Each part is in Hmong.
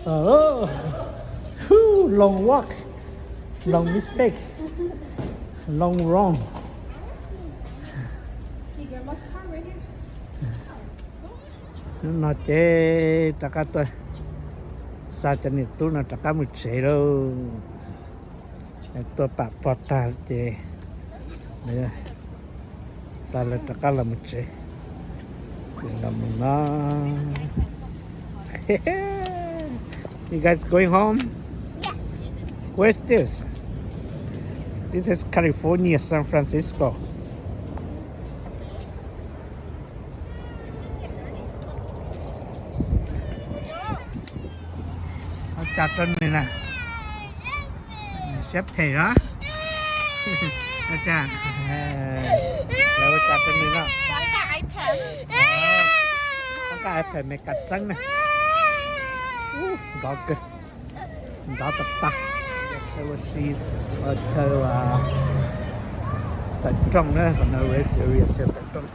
Hello. Oh, long walk, long mistake, long wrong. Hnub no ces rov qab tuaj xa cov niam tub no rov qab mus tsev lauj. Tuaj pam pog tag ces xa lawv rov qab los mus tsev. Los mus no. You guys going home? Where's this? This is California, San Francisco. Ua cas rau nws na, siab phem los? Ua cas, lawv ua cas rau nws no? Qhov nqa iPad me kas txeeb na. Nrov kawg, nrov tas tas. Chaw ua si, chaw tawm rooj na, qhov no rest area chaw tawm rooj.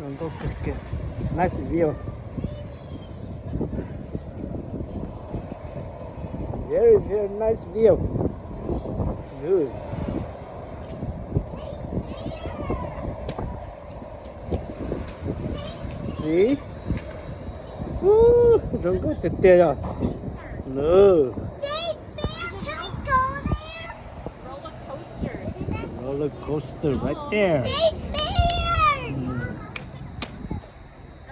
Zoo nkauj kawg kiag. Nice view. Very, very nice view. Good. See? Zoo nkauj tiag tiag yog. Roller coaster right there.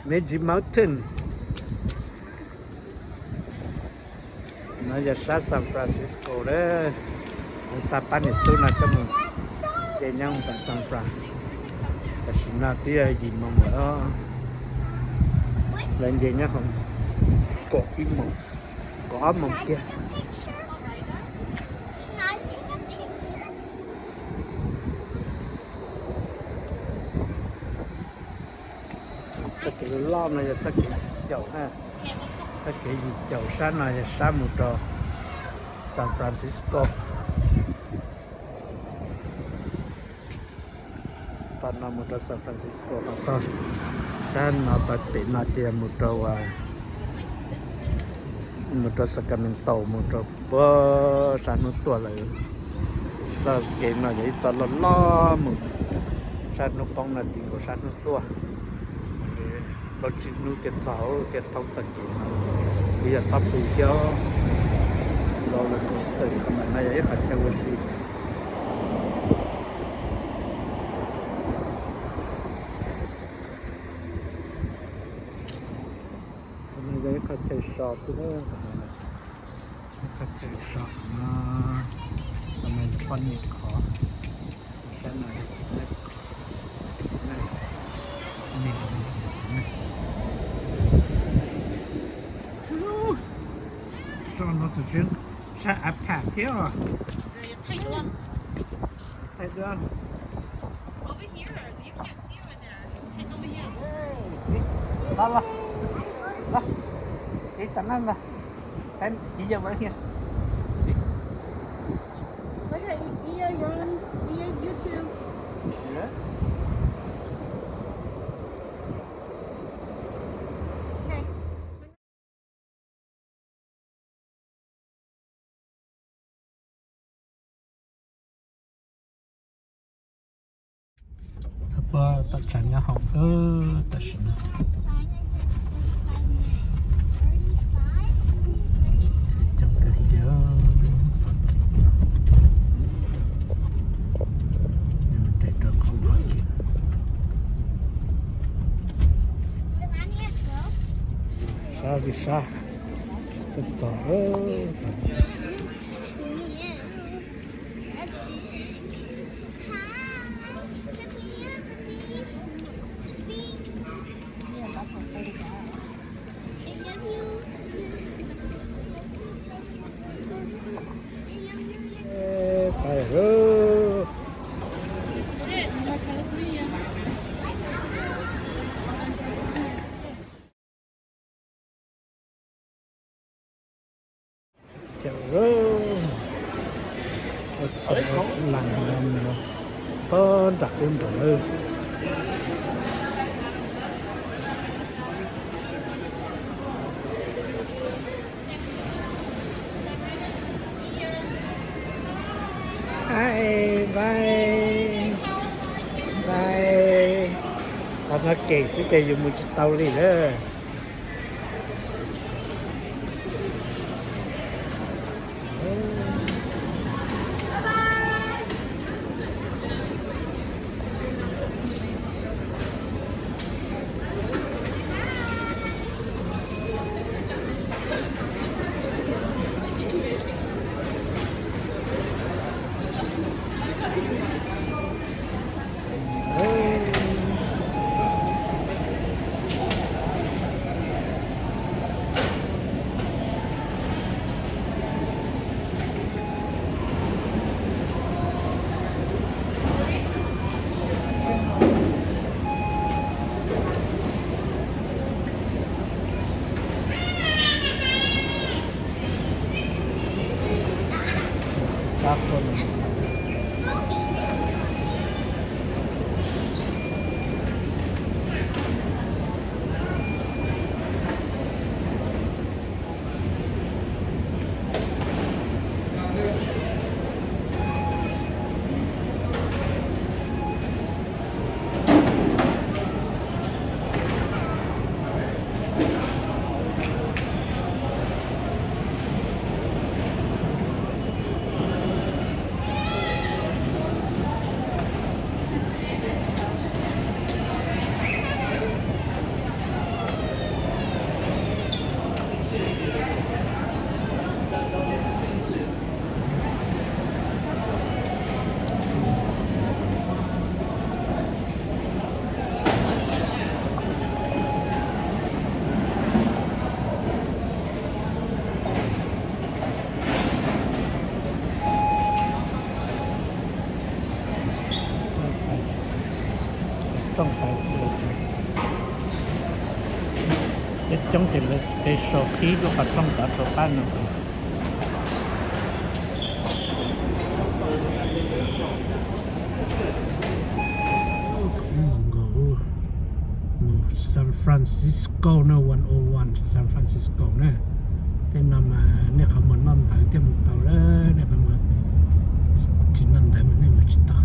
Magic Mountain. No yog sab San Francisco na. Xa pab niam tub no coj mus nce nyob hauv San Fran. Tam sim no twb yog yim moos lawm. Lawv nce nyob hauv kaum ib moos, kaum ob moos kiag. Txoj kev loj no yog txoj kev yim caum na. Txoj kev yim caum sab no yog sab mus rau San Francisco. Tog no mus rau San Francisco, ho tog sab no tau pem no ces yog mus rau, mus rau Sacramento, mus rau puag sab hnub tuaj lawm. Txoj kev no yog ib txoj loj loj mus sab hnub poob no tim nkaus sab hnub tuaj. Plaub tsib hnub thiaj txog thiaj thoob txoj kev no. Kuv yog txhob pw thiab. Roller coaster, qhov no yog ib qhov chaw ua si. Qhov no yog ib qhov chaw so xwb na, qhov no, ib qhov chaw so qhov no, qhov no yog poj niam khov, sab no yog txiv neej khov, txiv neej. So no txawm tseem saib iPad thiab os. Thaij duab. Los, los, los, tiv tam no los. Thaij, tiv yam vas hia. Look at Ia, you're on Ia's YouTube. Okay. Txog puag tom tshav nyob hauv tam sim no. Coob kawg tiag. Mus rau qhov no kiag. Sab li sab, txog. Pais lawm. Nram qub nrad. Bye bye. Qhov no kem xwb ces yus mus tsis tau li lawm. Rooj pais, peb coob ces lawv special qhib lub qhov rooj tod rau qab no. San Francisco na, one oh one San Francisco na. Tej no mas nej qhov muag noj ntawd thiaj mus tau, nej qhov muag tsis noj ntawd mas nej mus tsis tau.